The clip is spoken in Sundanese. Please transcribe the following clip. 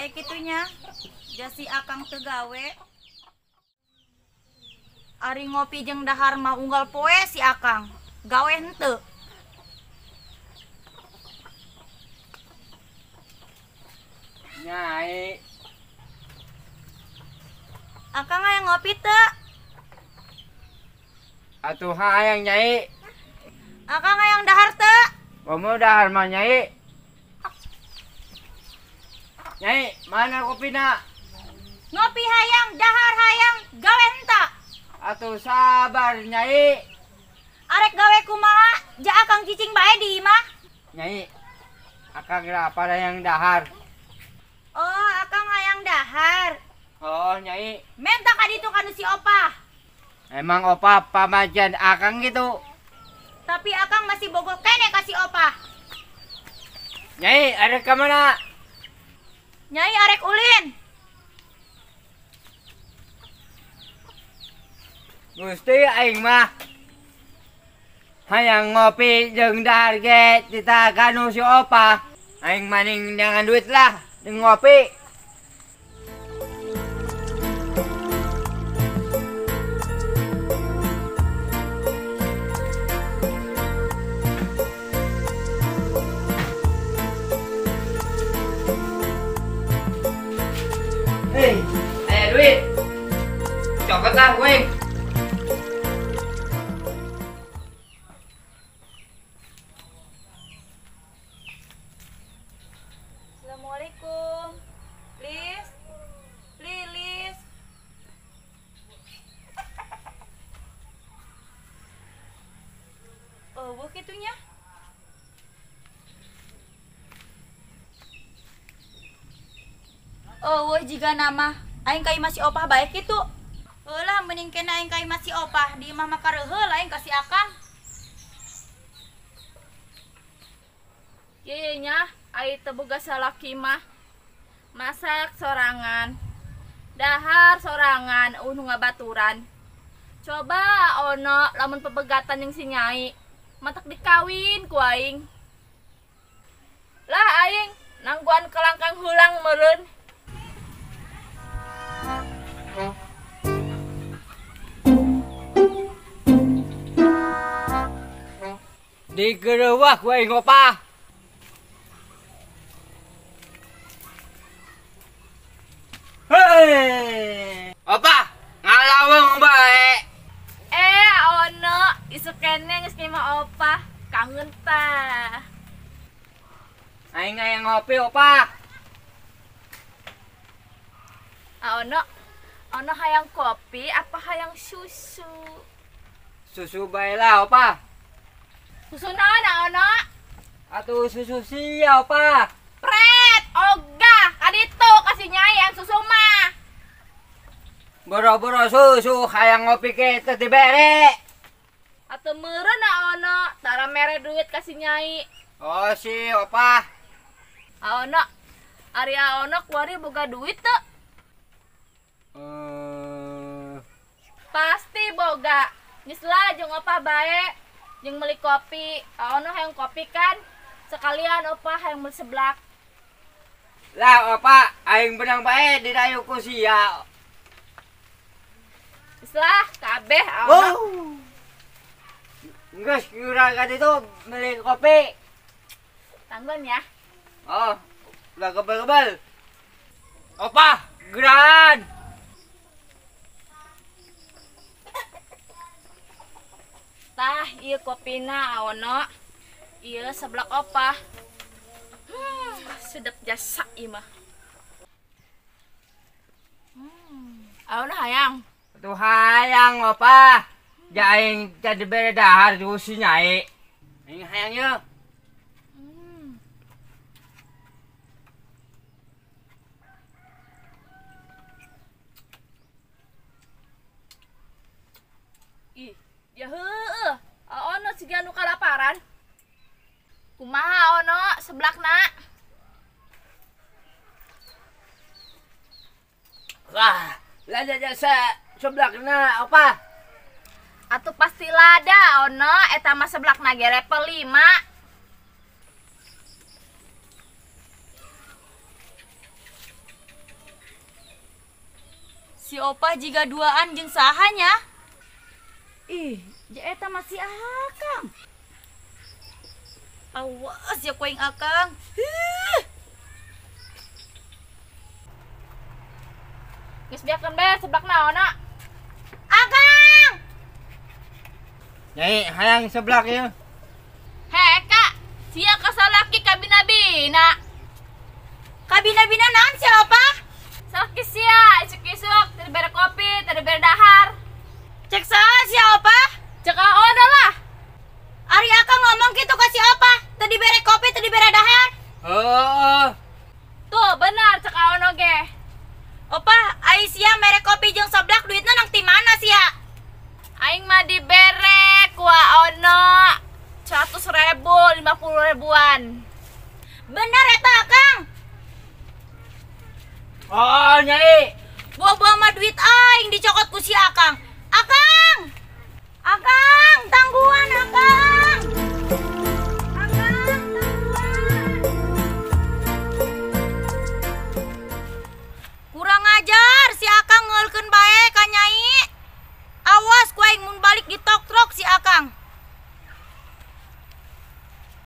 Bae kitunya. Jasi akang teu gawe. Ari ngopi jeung dahar mah unggal poe si akang. Gawe henteu. Nyai. Akang hayang ngopi teu? Atuh hayang nyai. Akang hayang dahar teu? Komo dahar mah nyai. Nyai, mana kopina? Ngopi hayang, dahar hayang, gawe henteu. Atuh sabar nyai. Arek gawe kumaha? Ja akang cicing bae di imah. Nyai, akang lapar hayang dahar. Oh, akang hayang dahar. Oh, nyai. Menta ka ditu kanu si opah. Emang opah pamajian akang gitu. Tapi akang masih bogoh kene ka si opah. Nyai, arek ka mana? Nyai arek ulin. Gusti aing mah hayang ngopi jeung dahar ge tita kanu si opah. Aing maning jangan duit lah jeung ngopi. Hei, aya duit. Cokot lah gue. Assalamualaikum. Lis. Lilis. Oh, kitunya. Oh, jika nama aing ka imah si opah bae kitu. Heulah mending kena aing ka imah si opah, di imah mah kareuheul aing ka si akang. Ye nya, ai teu boga salaki mah. Masak sorangan, dahar sorangan, nu ngabaturan. Coba ono lamun pebegatan jeung si nyai, matak dikawin ku aing. Lah aing nangguan kelangkang heulang meureun. Digerewah gue ngopah. Hei, opah ngalaweng bae. Ono isuk kene geus mah opah, kangen tah. Aing hayang ngopi opah. Ono, ono hayang kopi apa hayang susu? Susu bae lah opah. Susu naon ono? Atuh susu sia opah. Pret, ogah, kaditu kasih nyai yang susu mah. Boro-boro susu hayang ngopi ke teu dibere. Atuh meureun ono, tara mere duit kasih nyai. Oh si opah. Ono, ari ono kuari boga duit teu? Pasti boga. Geus lah jeung opah bae. Jeung meuli kopi. Ono hayang kopi kan? Sekalian opah hayang meuli seblak. Lah opah aing benang bae dirayu ku sia. Geus lah kabeh ono. Geus kurang ka ditu meuli kopi. Tangguan ya. Oh, ulah gebel-gebel. Opah, geran. Tah, ieu kopina ono. Ieu seblak opah. Sedap jasa ieu mah. Ono hayang. Tuh hayang opah. Ja aing jadi bere dahar ku si nyai. Aing hayang ieu. Ih, ya heueuh. Ono siga nu kalaparan. Kumaha ono seblakna? Wah, lada jasa seblakna apa? Atuh pasti lada ono eta mah seblakna ge level 5. Si Opah jiga duaan jeung saha nya? Ih, eta masih Akang. Awas ya kuing Akang. Huh. Geus biakeun bae seblak naon, Akang. Nyai hayang seblak ieu. He, Kak, sia ka salaki kabina-bina. Kabina-bina naon si Opah? Salaki sia isuk-isuk teu dibere kopi, teu dibere dahar. Cek saha si Opah? Cek ono lah. Ari Akang ngomong kitu ka si Opah, teu dibere kopi, teu dibere dahar. Heeh. Tuh benar cek ono ge. Opah, ai sia mere kopi jeung seblak duitna nang ti mana sia? Aing mah dibere ku ono 100.000, 50 ribuan. Bener eta Akang? Oh, Nyai. Buah-buah mah duit aing dicokot ku si Akang. Akang! Akang, tangguhan Akang.